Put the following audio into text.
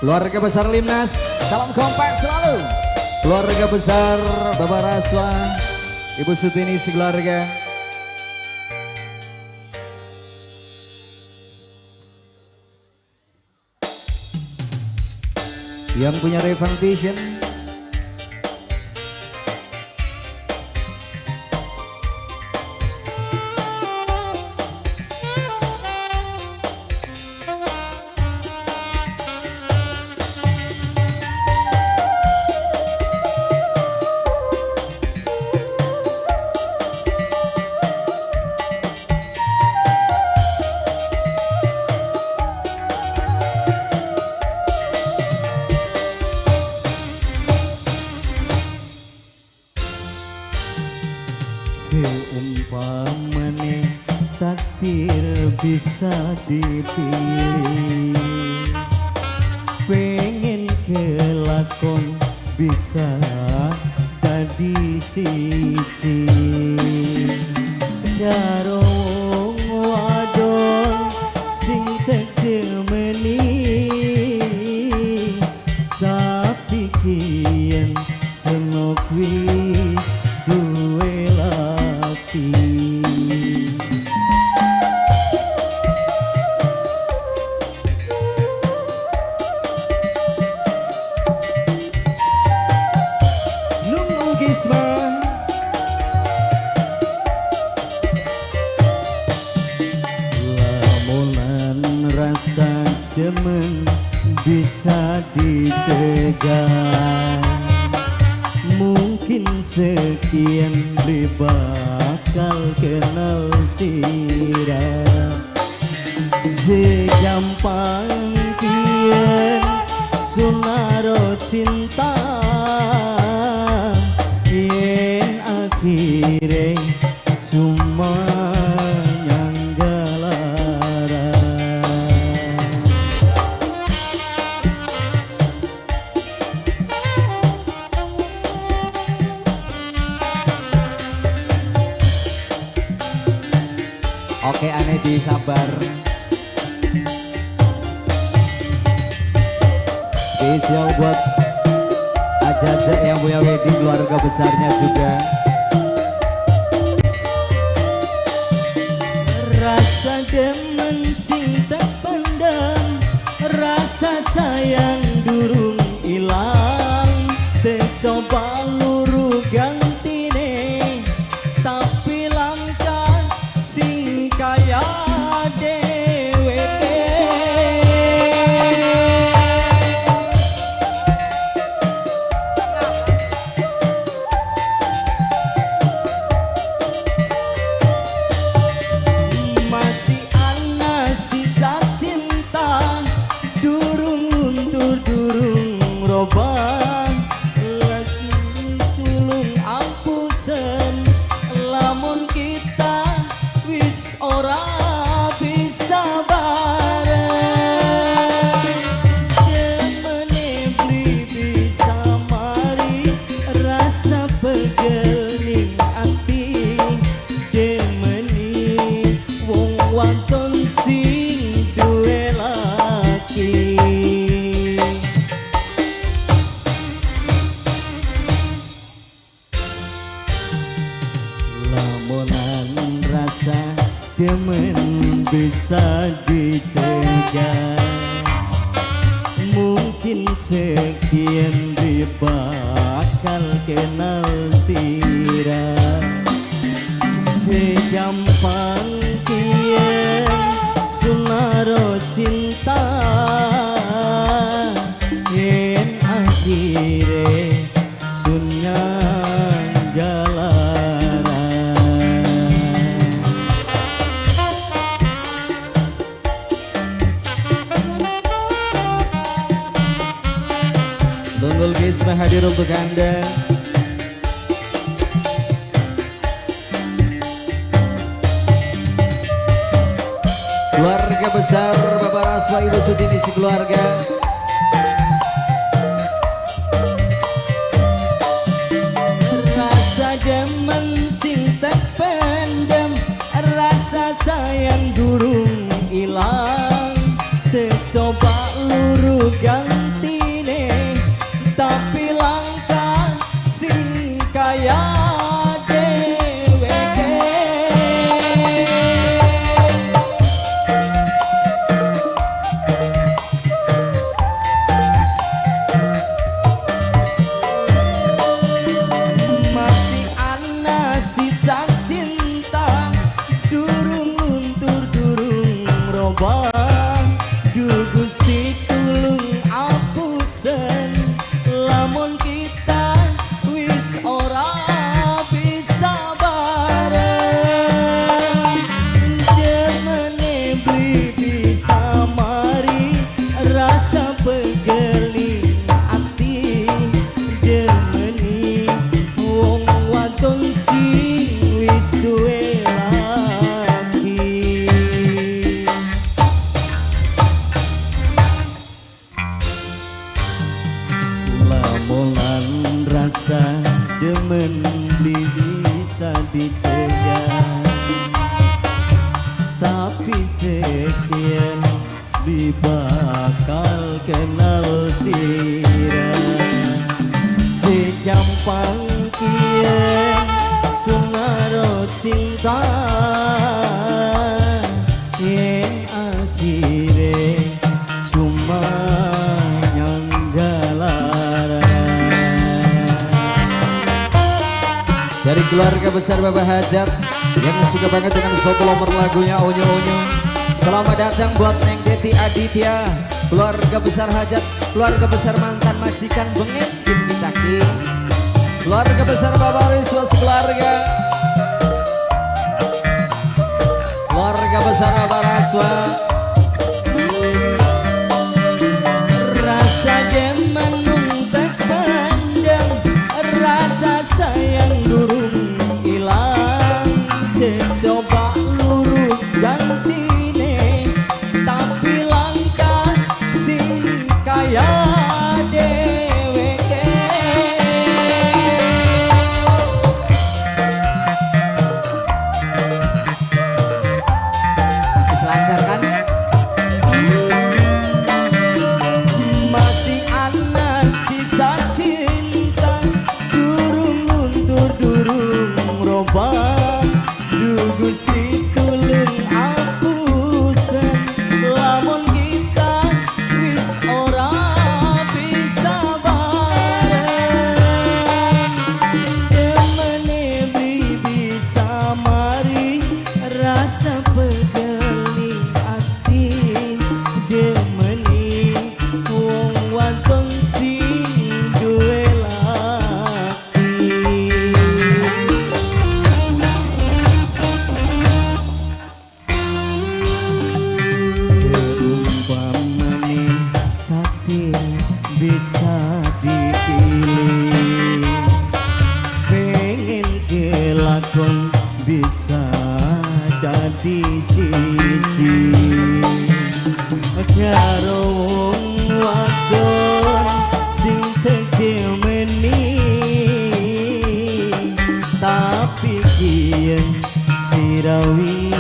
Keluarga besar Limnas, Salam kompak selalu. Keluarga besar Bapak Raswa, Ibu Sutini sekeluarga. Yang punya Revang Vision. Seumpamane takdir bisa dipilih, pengen kelakon bisa dadi siji karo wong wadon sing tekdemeni, tapi kiyen senok wis duwe laki. Nunggu Gisma lamunan rasa demen bisa dicegah, mungkin sekian beli bakal kenal sirah. Segampang kian sunaro cinta, yen akhire cuma nyanggalara. Oke, aneh disabar. Spesial buat aja-aja yang punya wedding, keluarga besarnya juga. Rasa demen sing tak pendem, rasa sayang durung ilang, tercoba luru gantine, tapi langkah sing kaya dheweke. Masih ana sisa cinta, durung luntur durung robah, lagi tulung ampusen lamun kita wis ora bisa bareng. Demene beli bisa mari, rasa pegel ning ati, demeni wong wadon sing duwe laki. Lamunan rasa demen bisa dicegah, mungkin sekian di bakal kenal sirah. Segampang kian sunaro cinta, yen akhire sunyang jalanan. Tunggul Gisma hadir untuk Anda. Keluarga besar Bapak Raswa, Ibu Sutini sekeluarga. Rasa demen sing tak pendem, rasa sayang durung ilang, tercoba luru ganti. bakal kenal sira. Segampang kiye sungaro cinta yen akhire cuma nyanggalara. Dari keluarga besar Bapak Hajat yang suka banget dengan soto nomor lagunya Onyo Onyo. Selamat datang buat Neng Deti Aditya, keluarga besar Hajat, keluarga besar mantan majikan Bengen Kitaki, keluarga besar Bapak Rizwa sekeluarga, keluarga besar Bapak Raswa. Rasa demenung terpendam, rasa sayang durung ilang, coba luru gantine tapi langkah sing kaya dheweke. Wis lancar kan? Masih ana sisa cinta durung luntur durung robah, duh Gusti tulung apusen lamun kita wis ora bisa bareng. Demene beli bisa mari rasa pegel ati, demeni wong wadon sing duwe laki. Seumpamane takdir bisa dipilih, pengen kelakon bisa dadi siji karo wong wadon sing tekemeni, tapi kiyen sirawi